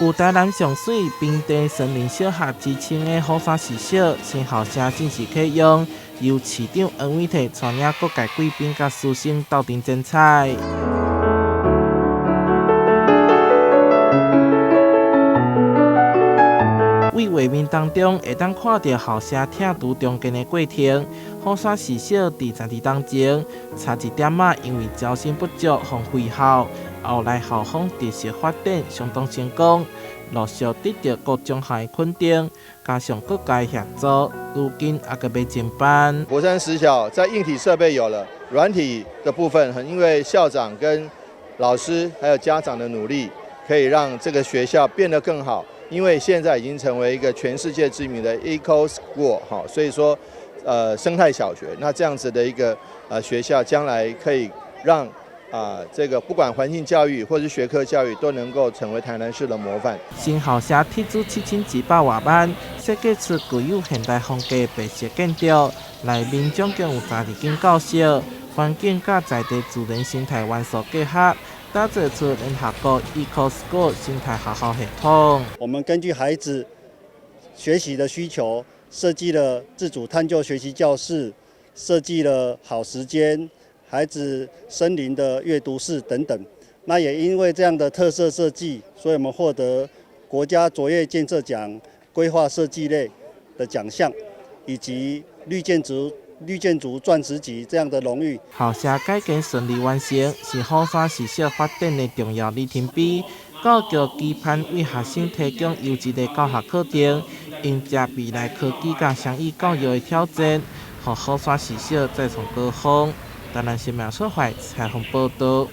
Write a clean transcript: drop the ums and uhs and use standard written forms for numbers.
有台南上媠平地森林小學之稱的虎山實小新校舍正式啟用，由市長黃偉哲帶領各界貴賓佮師生鬥陣剪彩。佇畫面當中會當看著校舍拆除重建的過程。虎山實小佇12冬前，差一點仔因為招生不足，予廢校。後來校方持續發展相當成功，陸續得著各獎項的肯定，加上各界協助，如今猶閣欲前班。虎山實小在硬體設備有了，軟體的部分，因為校長跟老師還有家長的努力，可以讓這個學校變得更好。因為現在已經成為一個全世界知名的 Eco School，哈，所以說，生態小學，那這樣子的一個學校，將來可以讓這個不管環境教育或是學科教育，都能夠成為台南市的模範。新校舍斥資7100外萬，設計出具有現代風格白色建築，內面總共有12間教室，環境佮在地自然生態元素結合，打造出聯合國 Eco School 生態學校系統。我們根據孩子學習的需求，設計了自主探究學習教室，設計了好時間、孩子森林的閱讀室等等。那也因為這樣的特色設計，所以我們獲得國家卓越建設獎規劃設計類的獎項，以及綠建築鑽石級這樣的榮譽。校舍改建順利完成，是虎山實小發展的重要里程碑。教育局期盼為學生提供優質的教學課程，迎接未來科技佮雙語教育的挑戰，予虎山實小再創高峰。台南新聞出發採訪報導。